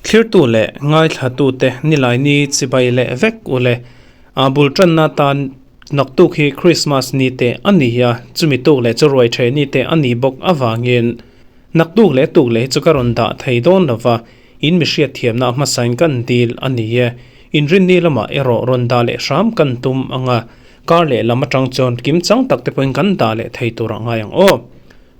Thlirtu leh ngaithlatute nilaini chibai leh vek u le. A bul tanna tan naktuk hi Krismas ni te a ni a, chumi tuk leh chu ruai the ni te a ni bawk avangin naktuk leh tuk leh hi chu ka rawn dah thei dawn lo va, in mi hriatthiamna hmasain kan dil a ni e. Inrinni lamah erawh rawn dah leh hram kan tum ang a, kar leh lam atang chuan kimchang tak te pawhin kan dah leh thei tur a ngai ang aw.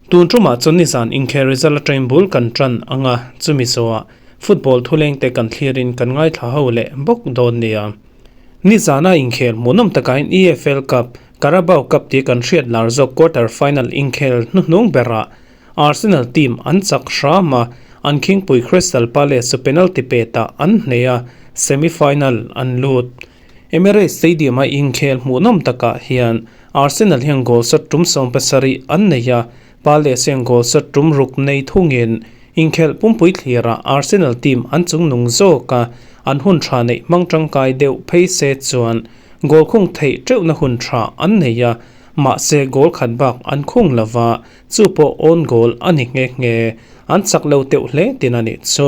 Tun tumah chuan nizan inkhel result atangin bul kan tan ang a, chumi zawhah football thulengte kan thlirin kan ngaithla ho leh bawk dawn nia. Nizana inkhel hmuhnawm takain EFL Cup, Carabao Cup tih kan hriat lar zawk quarter final inkhel hnuhnung berah Arsenal team an chak hram a, an khingpui Crystal Palace chu penalty petah an hneh a, semi final an lut. Emirates Stadium-a inkhel hmuhnawm takah hian Arsenal hian goal shot tum 70 an nei a, Palace hian goal shot tum ruk nei thungin inkhelh pumpui thlirah Arsenal team an chungnung zawk a, an hun tha neih hmang tangkai deuh phei se chuan goal khung theih teuhna hun tha an nei a, mahse goal khat bak an khung lo va, chu pawh own goal a ni nghe nghe. An chak lo teuh hle tin a nih chu.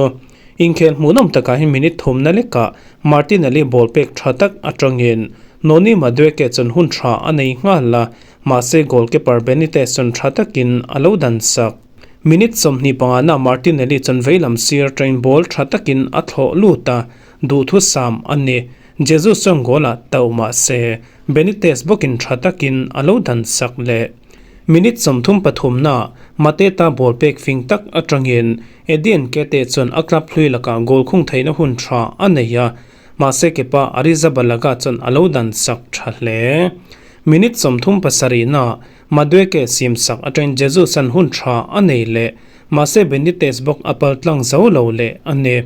Inkhel hmuhnawm takah hian minute thumna lekah Martinelli ball pek tha tak atangin Noni Madueke chuan hun tha a nei nghal a, mahse goalkeeper Benitez chuan tha takin a lo dan sak. Minute 25 na Martinelli chuan veilam sir atangin ball tha takin a thlawh lut a, duhthusam a ni. Jesus chuan goal ah tauh mahse Benitez bawkin tha takin a lo dan sak leh. Minute 33 na Mateta ball pek fing tak atangin Eddie Nketiah chuan a club hlui lakah goal khung theihna hun tha a nei a, mahse kepa Arrizabalaga chuan a lo dan sak tha hle. Minute 37 na Madueke siam sak atangin Jesus an hun tha a nei leh, mahse Benitez bawk a pal tlang zo lo leh a ni.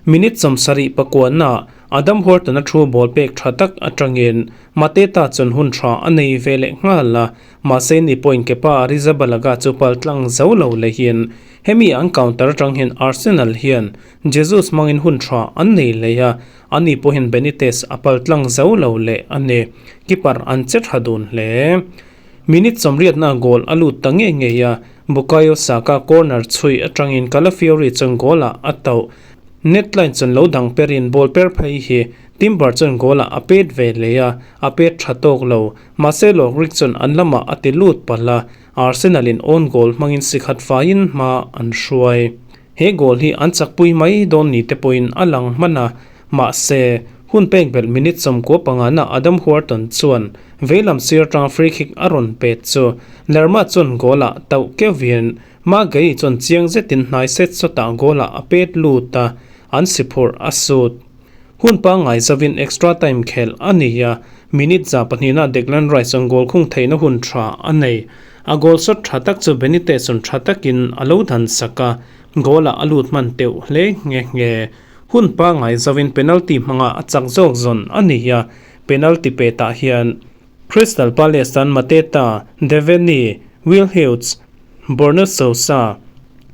Minute 79 na Adam Wharton a thu ball pek tha tak atangin Mateta chuan hun tha a nei ve leh nghal a, mahse ni pawhin kepa Arrizabalaga chu pal tlang zo lo lehin hemi an counter atang hian Arsenal hian Jesus hmangin hun tha an nei leh a, ani pawhin Benitez a pal tlang zo lo leh a ni. Keeper an che tha dun hle. Minute 80 na goal a lut ta ngei ngei a, Bukayo Saka corner chhui atangin Calafiori chuan goal ah a tauh. Net line chuan lo dang perin ball per phei hi Timber chuan goal ah a pet ve leh a, a pet tha tawk lo. Mahse Lawkrik chuan an lamah a ti lut palh a, Arsenal in own goal hmangin si khat faiin hma an hruai. He goal hi an chakpui mai dawn ni te pawhin a lang hman a, mahse hun pek belh minute 95 na Adam Wharton chuan veilam sir atanga free kick a rawn pet chu Lerma chuan goal ah tauh keuhin Maguire chuan chiang zetin hnai set sawtah goal ah a pet lut a, an si phurh a sut. Hun pangngai zavin extra time khelh a ni a, minute 200 na Declan Rice chuan goal khung theihna hun tha a nei. A goal shot tha tak chu Benitez chuan tha takin a lo dan sak a, goal ah a lut hman teuh hle nghe nghe. Hun pangngai zavin penalty hmanga a chak zawk zawn a ni a, penalty petah hian Crystal Palace tan Mateta, Devaney, Will Hughes, Borna Sosa,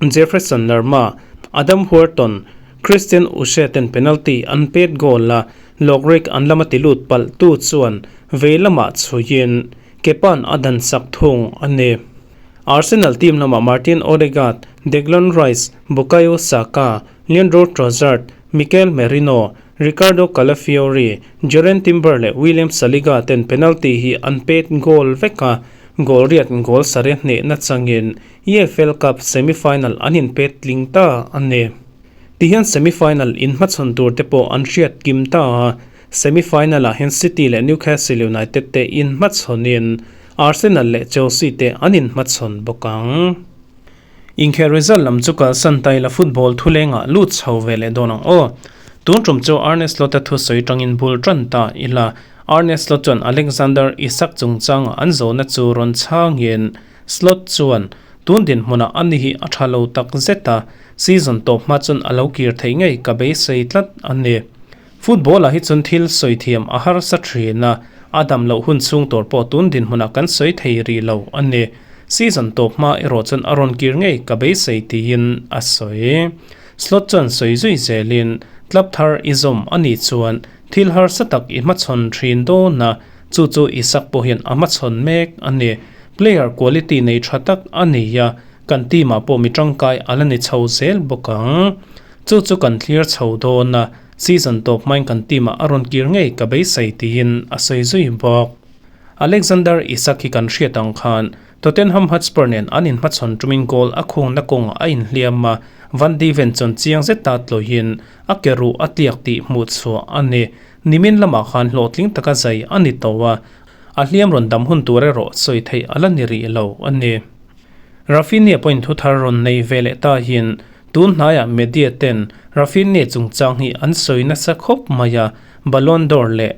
Jefferson Lerma, Adam Wharton, Christian Uche ten penalty an pet goal a, Lawkrik an lama ti lut palh tu chuan vei lamah chhuiin Kepan a dan sak thung a ni. Arsenal team lamah Martin Odegaard, Declan Rice, Bukayo Saka, Leandro Trossard, Mikel Merino, Riccardo Calafiori, Jurrien Timber leh William Saliba ten penalty hi an pet goal vek a, goal riat goal sare hnehna changin EFL Cup semi-final an inpet tling ta a ni. Tihian semi-final inhmachhawn tur te pawh an hriat kim ta a, semi-final ah hian City leh Newcastle United te inhmachhawnin Arsenal leh Chelsea te an inhmachhawn bawk ang. Inkhel result lam chu kalsan ta ila football thulengah lut chho ve leh dawn ang aw. Tun tum chu Arne Slot a thusawi tangin bul tan ta ila Arne Slot chuan Alexander Isak chungchanga an zawhna chu rawn chhangin Slot chuan tun dinhmunah ani hi a tha lo tak zet a, season tawp hma chuan a lo kir thei ngei ka beisei tlat a ni. Football ah hi chuan thil sawi thiam a harsa thin a, a dam loh hun chhung tur pawh tun dinhmunah kan sawi thei rih lo a ni. Season tawp hma erawh chuan a rawn kir ngei ka beisei tiin a sawi. Slot chuan sawi zui zelin club thar i zawm a nih chuan thil harsa tak i hmachhawn thin dawn a, chu chu Isak pawh hian a hmachhawn mek a ni. Player quality nei tha tak a ni a, kan team ah pawh mi tangkai a la ni chho zel bawk ang. Chu chu kan thlir chho dawn a, season tawp hmain kan team ah a rawn kir ngei ka beisei tiin a sawi zui bawk. Alexander Isak hi kan hriat ang khan Tottenham Hotspur nen an inhmachhawn tumin goal a khungna kawngah a inhliam a, Van de Ven chuan chiang zeta tlawihin a ke ruh a tliak tih hmuh chhuah a ni. Nimin lamah khan hlawhtling taka zai a ni tawh a, a hliam rawn dam hun tur erawh sawi theih a la ni rih lo a ni. Raphinha pawhin thu thar rawn nei ve leh ta hian tun hnaiah media ten Raphinha chungchang hi an sawi nasa khawp mai a, Ballon d'Or leh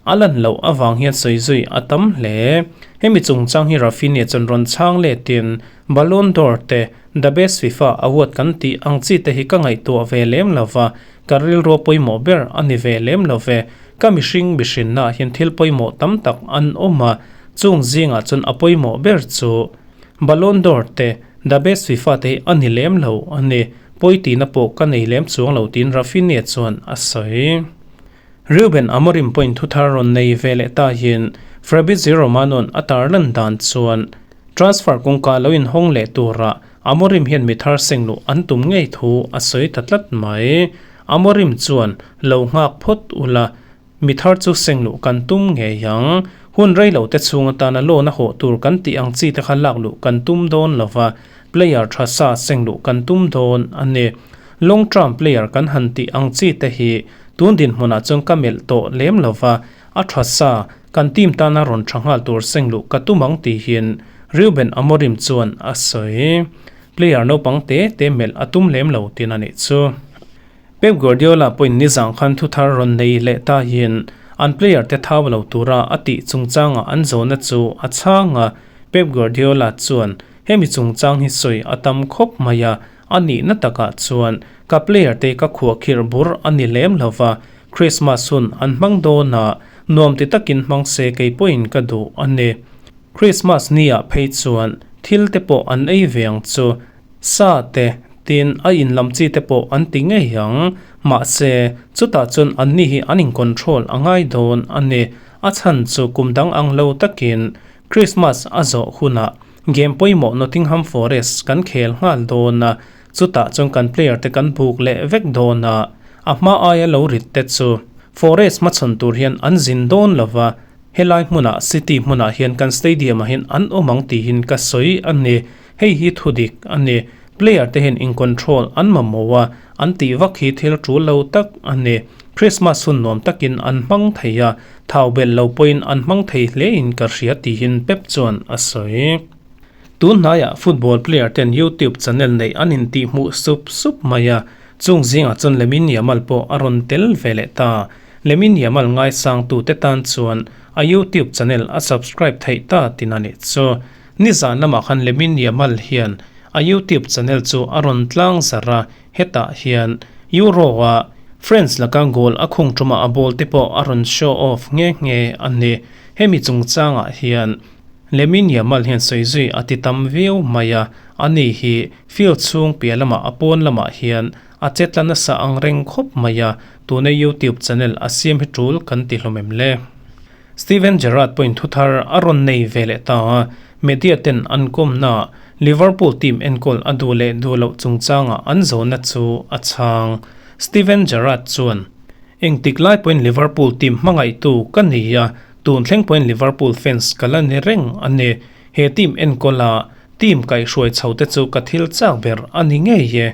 A lan loh avang hian sawi zui a tam hle. Hemi chungchang hi Raphinha chuan rawn chhang letin, Ballon d'Or te, The Best FIFA Award kan tih ang chi te hi ka ngaihtuah ve lem lo va, ka rilrua pawimawh ber a ni ve lem lo ve. Ka mihring mihrinnaah hian thil pawimawh tam tak an awm a, chung zingah chuan a pawimawh ber chu Ballon d'Or te, The Best FIFA te hi a ni lem lo a ni. Pawitina pawh ka nei lem chuang lo tiin Raphinha chuan a sawi. Reuben Amorim pawhin thu thar rawn nei ve leh ta hian Fabrizio Romano-a'n a tarlan dan chuan transfer kawngka lo inhawng leh turah Amorim hian mi thar seng luh an tum ngei thu a sawi ta tlat mai. Amorim chuan lo nghak phawt ula, mi thar chu seng luh kan tum ngei ang. Hun rei lo te chhung atana loan a hawh tur kan tih ang chi te kha lak luh kan tum dawn lova, player tha sa seng luh kan tum dawn a ni. Long term player kan han tih ang chi te hi Tun dinhmunah chuan ka melh tawh lem lo va, a tha sa, kan team tana rawn tha nghal tur seng luh ka tum ang tihin Reuben Amorim chuan a sawi. Player naupang te te melh a tum lem lo tin a nih chu. Pep Guardiola pawhin nizang khan thuthar rawn nei leh tahin an player te thau lo tura a tih chungchangah an zawhna chu a chhang a, Pep Guardiola chuan hemi chungchang hi sawi a tam khawp mai a, A nihna takah chuan ka player te ka khuahkhirh bur a ni lem lo va, Christmas hun an hmang dawn a, nuam ti takin hmang se kei pawhin ka duh a ni. Christmas ni ah phei chuan thil te pawh an ei ve ang chu, sa te, tin a in lam chi te pawh an ti ngei ang, mahse chutah chuan anni hi an in control a ngai dawn a ni, a chhan chu kum dang ang lo takin Christmas a zawh hunah Game pawimawh Nottingham Forest kan khel nghal dawn a, chutah chuan kan player te kan buk leh vek dawn a, a hma aia lo rit te chu Forest hmachhawn tur hian an zin dawn lo va, helai hmunah City hmunah hian kan stadium ah hian an awm ang tihin ka sawi a ni, hei hi thudik a ni, player te hian in control an mamawh a, an tih vak hi thil tul lo tak a ni, Christmas hun nuam takin an hmang thei a, Thau belh lo pawhin an hmang thei hle in ka hria tihin Pep chuan a sawi. Tun hnaiah football player ten YouTube channel neih an intih hmuh sup sup mai a, chung zingah chuan Lamine Yamal pawh a rawn tel ve leh ta. Lamine Yamal ngaisangtute tan chuan a YouTube channel a subscribe theih ta tin a nih chu. Nizan lamah khan Lamine Yamal hian a YouTube channel chu a rawn tlang zarh a, Hetah hian Euro-a France laka goal a khung tumah a ball te pawh a rawn show off nghe nghe a ni. Hemi chungchangah hian Lamine Yamal hian sawi zui a ti tam viau mai a, ani hi field chhung piah lamah a pawn lamah hian a che tla nasa ang reng khawp mai a, tuna YouTube channel a siam hi tul kan ti hlawm em le? Steven Gerrard pawhin thuthar a rawn nei ve leh ta a, media ten an kawmnaah Liverpool team enkawl a duh leh duh loh chungchangah an zawhna chu a chhang. Steven Gerrard chuan, Engtik lai pawhin Liverpool team hmangaihtu ka ni a, tun thleng pawhin Liverpool fans ka la ni reng a ni. He team enkawla team kaihhruai chho te chu ka thil chak ber a ni ngei e.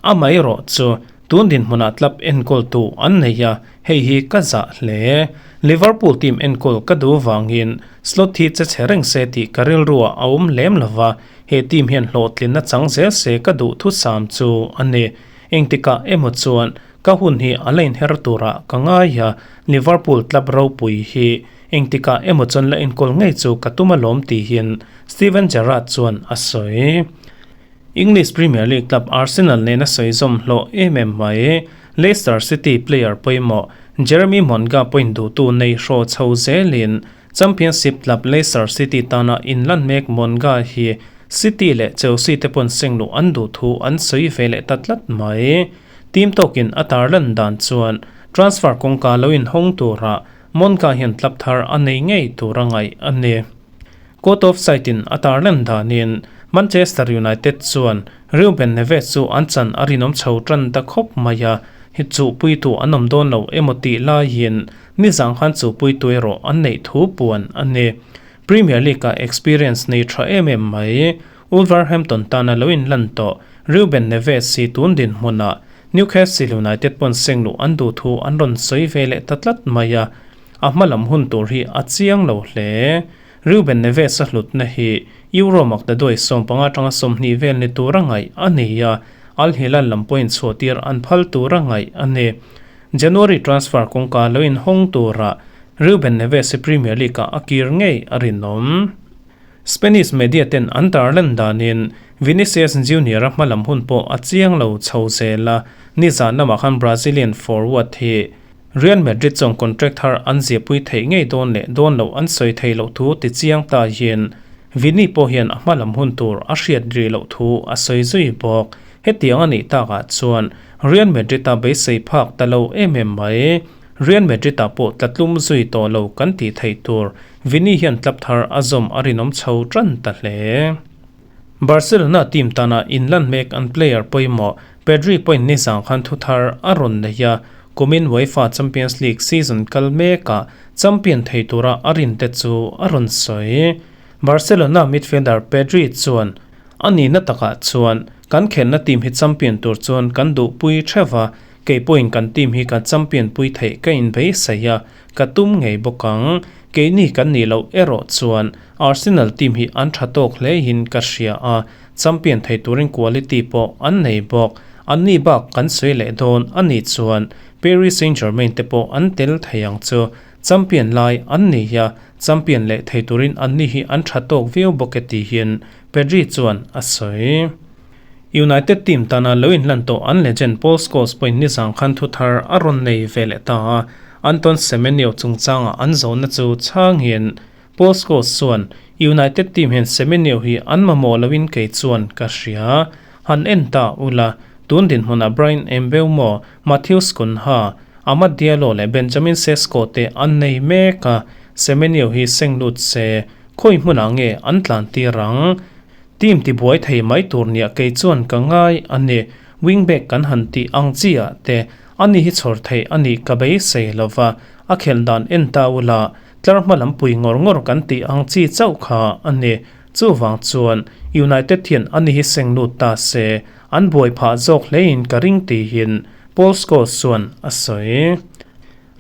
Amaherawh chu Tun dinhmunah club enkawltu an nei a, hei hi ka zah hle. Liverpool team enkawl ka duh vangin Slot hi che chhe reng se tih ka rilruah a awm lem lo va, he team hian hlawhtlinna chang zel se ka duh thusam chu a ni. Engtikah emaw chuan ka hun hi a la inher turah ka ngai a, Liverpool club ropui hi engtikah emaw chuan la enkawl ngei chu ka tum alawm tihin Steven Gerrard chuan a sawi. English Premier League club Arsenal nena sawi zawm hlawh em em mai. Leicester City player pawimawh Jeremy Monga pawhin duhtu nei hraw chho zelin Championship club Leicester City tana inlan mek Monga hi City leh Chelsea te pawn seng luh an duh thu an sawi ve leh ta tlat mai. Team tawkin a tarlan dan chuan transfer kawngka lo inhawng turah Monga hian club thar a nei ngei tur a ngaih a ni. Caught offside in a tarlan danin Manchester United chuan Ruben Neves chu an chan a rinawm chho tan ta khawp mai a, hi chuhpuitu an awm dawn lo emaw tih laiin nizang khan chuhpuitu erawh an neih thu puan a ni. Premier League-ah experience nei tha em em mai. Wolverhampton tana lo inlan tawh Ruben Neves hi tun dinhmunah Newcastle United pawn seng luh an duh thu an rawn sawi ve leh ta tlat mai a, a hma lam hun tur hi a chiang lo hle. Ruben Neves-a hlutna hi Euro maktaduai 15 atanga 20 vel ni tura ngaih a ni a, Al Hilal lam pawhin chhuahtir an phal tura ngaih a ni. January transfer kawngka lo inhawng tura Ruben Neves hi Premier League-ah a kir ngei a rinawm. Spanish media ten an tarlan danin Vinicius Junior-a hmalam hun pawh a chiang lo chho zel a, nizan lamah khan Brazilian forward hi Real Madrid chuan contract thar an ziahpui theih ngei dawn leh dawn loh an sawi thei loh thu ti chiang ta hian Vini pawh hian a hmalam hun tur a hriat rih loh thu a sawi zui bawk. Hetiang a nih takah chuan Real Madrid-a beisei phak ta lo em em mai. Real Madrid-ah pawh tlatlum zui tawh lo kan tih theih tur Vini hian club thar a zawm a rinawm chho tan ta hle. Barcelona team tana inlan mek an player pawimawh Pedri pawhin nizang khan thu thar a rawn nei a, kumin UEFA Champions League season kal mekah champion thei tura a rinte chu a rawn sawi. Barcelona midfielder Pedri chuan, A nihna takah chuan kan khelhna team hi champion tur chuan kan duhpui theuh a, kei pawhin kan team hi ka champion pui theih ka inbeisei a, Ka tum ngei bawk ang. Keini kan nih loh erawh chuan Arsenal team hi an tha tawk hlein ka hria a, champion thei turin quality pawh an nei bawk. Anni bak kan sawi leh dawn a nih chuan Paris Saint-Germain te pawh an tel thei ang chu. Champion lai an ni a, champion leh thei turin anni hi an tha tawk viau bawk e tihin Pedri chuan a sawi. United team tana lo inhlan tawh an legend Paul Scholes pawhin nizang khan thu thar a rawn nei ve leh ta a, Anton Semenyo chungchanga an zawhna chu chhangin Paul Scholes chuan, United team hian Semenyo hi an mamawh loin kei chuan ka hria. Han en ta ula, tun dinhmunah Bryan Mbeumo, Matheus Cunha, Amad Diallo leh Benjamin Sesko te an nei mek a, Semenyo hi seng lut se, khawi hmunah nge an tlan tir ang? Team tibuai thei mai tur nia kei chuan ka ngai a ni. Wing back kan han tih ang chi ah te ani hi chhawr theih a nih ka beisei lo va, a khelh dan en ta ula tlar hma lam pui ngawr ngawr kan tih ang chi chauh kha a ni. Chuvang chuan United hian ani hi seng lut ta se, an buai phah zawk hlein ka ring tihin Paul Scholes chuan a sawi.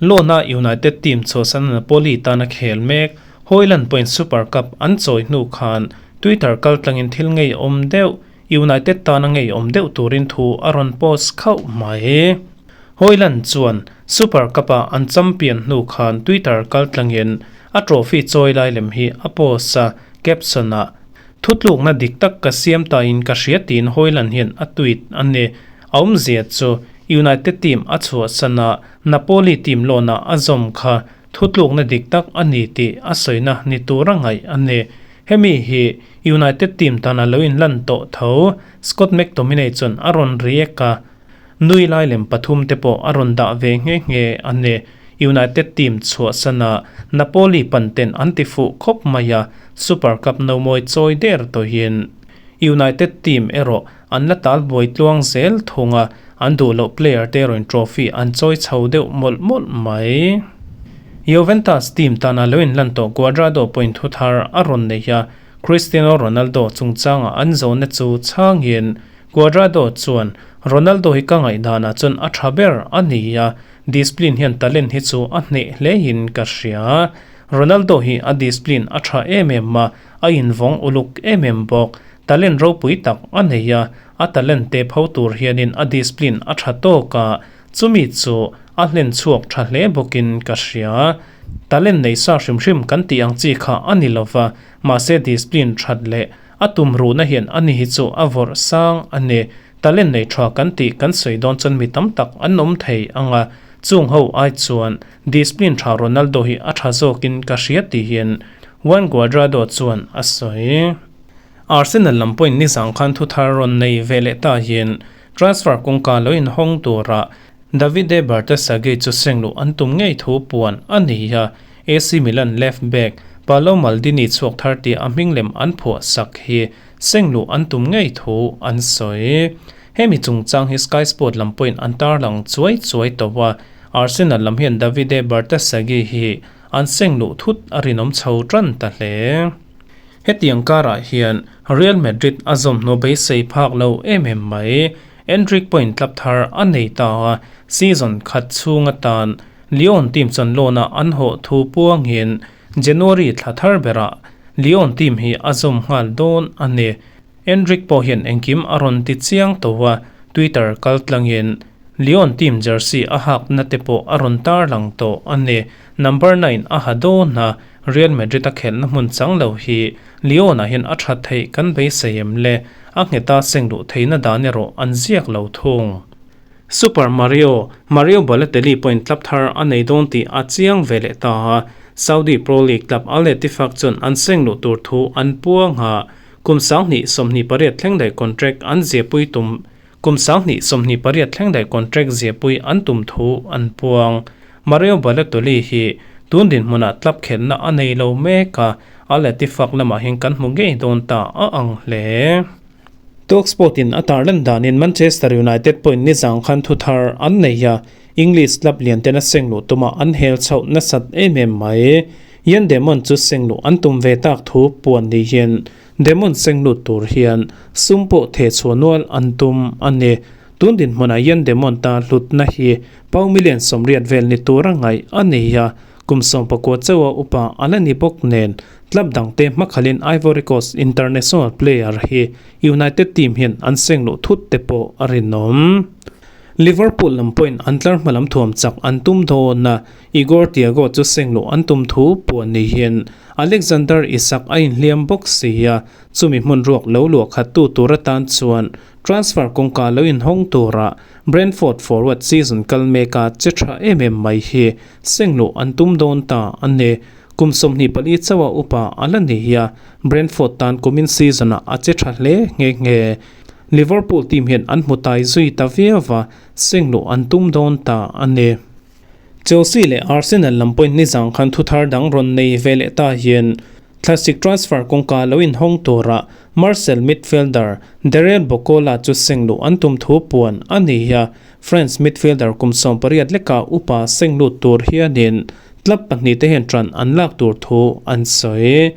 Loan-a United team chhuahsan Napoli tana khel mek Hojlund pawhin Super Cup an chawi hnu khan Twitter kaltlangin thil ngeiawm deuh, United tana ngeiawm deuh turin thu a rawn post khauh mai. Hojlund chuan Super Cup-a an champion hnu khan Twitter kaltlangin a trophy chawi lai lem hi a post a, caption-ah, Thutlukna dik tak ka siam tain ka hria tiin Hojlund hian a tweet a ni. A awmzia chu United team a chhuahsan a, Napoli team loan-ah a zawm kha thutlukna dik tak a ni tih a sawina ni tura ngaih a ni. Hemi hi United team tana lo inlan tawh tho Scott McTominay chuan a rawn react a, nui lai lem pathum te pawh a rawn dah ve nghe nghe a ni. United team chhuahsana Napoli panten an ti fuh khawp mai a, Super Cup nomawi chawi der tawhin United team erawh An la tal buai tluang zel thung a, an duh loh player te rawn trophy an chawi chho deuh mawlh mawlh mai. Juventus team tana lo inlan tawh Cuadrado pawhin thu thar a rawn nei a, Cristiano Ronaldo chungchanga an zawhna chu chhangin Cuadrado chuan, Ronaldo hi ka ngaihdanah chuan a tha ber a ni a, discipline hian talent hi chu a hneh hlein ka hria. Ronaldo hi a discipline a tha em em a, a invawng uluk em em bawk. Talent ropui tak a nei a, a talent te pho tur hianin a discipline a tha tawk a, chumi chu a hlen chhuak tha hle bawkin ka hria. Talent nei sa hrim hrim kan tih ang chi kha a ni lova, mahse discipline that leh a tum ruhna hian ani hi chu a vawrh sang a ni. Talent nei tha kan tih kan sawi dawn chuan mi tam tak an awm thei ang a, chung ho ai chuan discipline tha Ronaldo hi a tha zawkin ka hria tihin Juan Cuadrado chuan a sawi. Arsenal lam pawhin nizang khan thu thar rawn nei ve leh ta hian transfer kawngka lo inhawng tura Davide Bartesaghi chu seng luh an tum ngei thu puan a ni a. AC Milan left back Paolo Maldini chhuak thar tih a hming lem an phuah sak hi seng luh an tum ngei thu an sawi. Hemi chungchang hi Sky Sport lam pawhin an tarlang chuai chuai tawh a, Arsenal lam hian Davide Bartesaghi hi an seng luh thut a rinawm chho tan ta hle. Hetiang karah hian Real Madrid a zawmhnaw beisei phak lo em em mai. Endrick pawhin club thar a nei ta a, season khat chhung atan Lyon team chuan loan a an hawh thu puangin January thla thar berah Lyon team hi a zawm nghal dawn a ni. Endrick pawh hian engkim a rawn ti chiang tawh a, Twitter kaltlangin Lyon team jersey a hakna te pawh a rawn tarlang tawh a ni. Number 9 a ha dawn a, Real Madrid a khelhna hmun chang lo hi Lyon-ah hian a that theih kan beisei em le? A ngheta seng duh theihna dan erawh an ziak lo thung. Super Mario, Mario Balotelli pawhin club thar a nei dawn tih a chiang ve leh ta a, Saudi Pro League club Al Ettifaq chuan an seng luh tur thu an puang a, kum 2028 thleng daih contract an ziahpui tum Kum 2028 thleng daih contract ziahpui an tum thu an puang. Mario Balotelli hi tun dinhmunah club khelhna a nei lo mek a, Al Ettifaq lamah hian kan hmu ngei dawn ta a ang hle. Talksport in a tarlan danin Manchester United pawhin nizang khan thu thar an nei a, English club lian ten a seng luh tumah an hel chhoh nasat em em mai. Ian Demon chu seng luh an tum ve tak thu puan niin Demon seng lut tur hian sum pawh theh chhuah nual an tum a ni. Tun dinhmunah Ian Demon ta hlutna hi pau million 80 vel ni tura ngaih a nei a, kum 19 chauha upa a la ni bawk nen club dangte hmakhalin Ivory Coast international player hi United team hian an seng luh thut te pawh a rinawm. Liverpool lam pawhin an tlar hma lam thuam chak an tum dawn a, Igor Thiago chu seng luh an tum thu puan niin Alexander Isak a inhliam bawk si a, chumi hmun ruak lo luah khattu tur atan chuan transfer kawngka lo inhawng tura Brentford forward season kal meka che tha em em mai hi seng luh an tum dawn ta a ni. Kum 24 chauha upa a la ni a, Brentford tan kumin season-ah a che tha hle nghe nghe. Liverpool team hian an hmu tai zui ta viau va, seng luh an tum dawn ta a ni. Chelsea leh Arsenal lam pawhin nizang khan thu thar dang rawn nei ve leh ta hian thlasik transfer kawngka lo inhawng tura Marseille midfielder Darryl Bakola chu seng luh an tum thu puan a ni a, France midfielder kum 18 leka upa seng lut tur hianin club pahnih te hian ṭan an lak tur thu an sawi.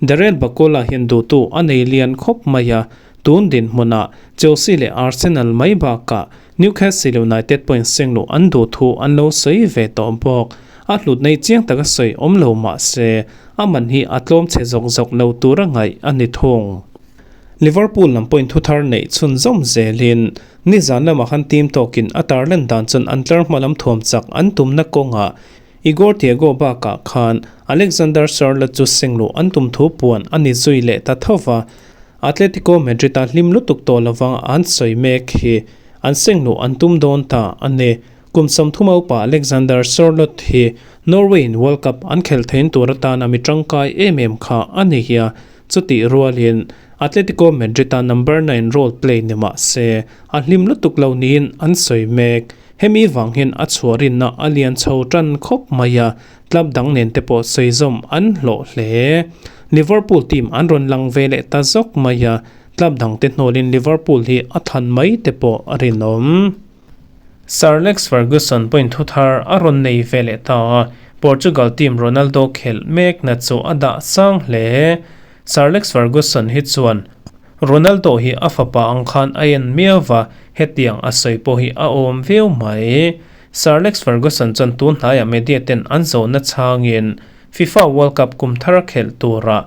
Darryl Bakola hian duhtu a nei lian khawp mai a, tun dinhmunah Chelsea leh Arsenal mai bakah Newcastle United pawhin seng luh an duh thu an lo sawi ve tawh bawk. A hlut nei chiang taka sawi awm lo mah se, a man hi a tlawm chhe zawk zawk lo tura ngaih a ni thung. Liverpool lam pawhin thu thar neih chhunzawm zelin nizan lamah khan team tawkin a tarlan dan chuan an tlar hma lam thuam chak an tumna kawngah Igor Thiago bakah khan Alexander Sørloth chu seng luh an tum thu puan a ni zui leh ta tho va. Atletico Madrid-a hlim lutuk tawh lovang an sawi mek hi an seng luh an tum dawn ta a ni. Kum 30 upa Alexander Sørloth hi Norway-in World Cup an khelh thein tur atana mi tangkai em em kha a ni a, chutih rualin Atletico Madrid-a number 9 role play ni mah se a hlim lutuk lo niin an sawi mek. Hemi vang hian a chhuah rinna a lian chho tan khawp mai a, club dang nen te pawh sawi zawm an hlawh hle. Liverpool team an rawn lang ve leh ta zawk mai a, club dang te hnawlin Liverpool hi a than mai te pawh a rinawm. Sir Alex Ferguson pawhin thu thar a rawn nei ve leh ta a, Portugal team Ronaldo khelh mekna chu a dah sang hle. Sir Alex Ferguson hi chuan Ronaldo hi a fapa ang khan a en miau va, hetiang a sawi pawh hi a awm viau mai. Sir Alex Ferguson chuan tun hnaiah media ten an zawhna chhangin FIFA World Cup kum thar a khelh turah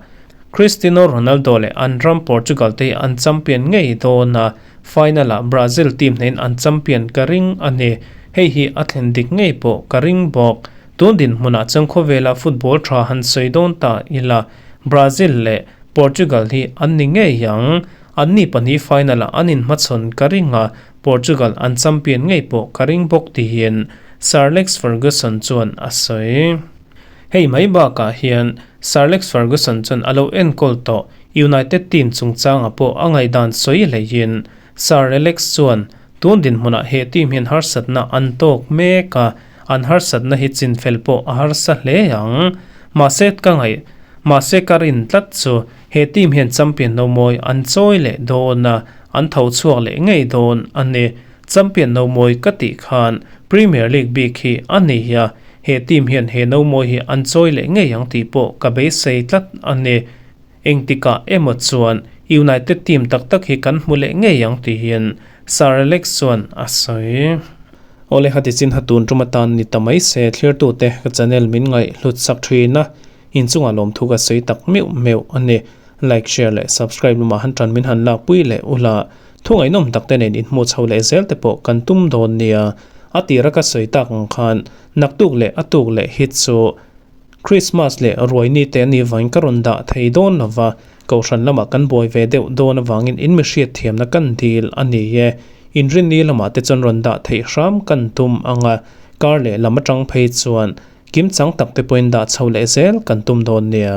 Cristiano Ronaldo leh an ram Portugal te hi an champion ngei dawn a, final ah Brazil team hnehin an champion ka ring a ni. Hei hi a thlen dik ngei pawh ka ring bawk. Tun dinhmunah chuan khawvela football tha han sawi dawn ta ila Brazil leh Portugal hi an ni ngei ang. An ni pahnih final ah an inhmachhawn ka ring a, Portugal an champion ngei pawh ka ring bawk tiin Sir Alex Ferguson chuan a sawi. Hei mai bakah hian Sir Alex Ferguson chuan a lo enkawl tawh United team chungchangah pawh a ngaihdan sawi hleihin Sir Alex chuan tun dinhmunah he team hian harsatna an tawk mek a, an harsatna hi chinfel pawh a harsa hle ang. Mahse ka ngaih. Mahse ka rin tlat chu he team hian champion no mawi an chawi leh dawn a, an tho chhuak leh ngei dawn a ni. Champion no mawi ka tih khan Premier League bik hi a ni a, he team hian he no mawi hi an chawi leh ngei ang tih pawh ka beisei tlat a ni. Engtikah emaw chuan United team tak tak hi kan hmu leh ngei ang tiin Sir Alex chuan a sawi. Awle hati chin ha tun tum atan ni ta mai se thlirtute ka channel min ngaih hlut sak thin a, inchungah lawmthu ka sawi tak meuh meuh a ni. Like, share leh subscribe lamah han tan min han lakpui leh ula thungaihnawm tak te nen inhmuh chho leh zel te pawh kan tum dawn nia. A tira ka sawi tak ang khan naktuk leh a tuk leh hi chu Christmas leh ruai ni te ani vangin ka rawn dah thei dawn lo va, Kohhran lamah kan buai ve deuh dawn avangin in mi hriatthiamna kan dil a ni e. Inrinni lamah te chuan rawn dah theih hram kan tum ang a, kar leh lam atang phei chuan kimchang tak te pawhin dah chho leh zel kan tum dawn nia.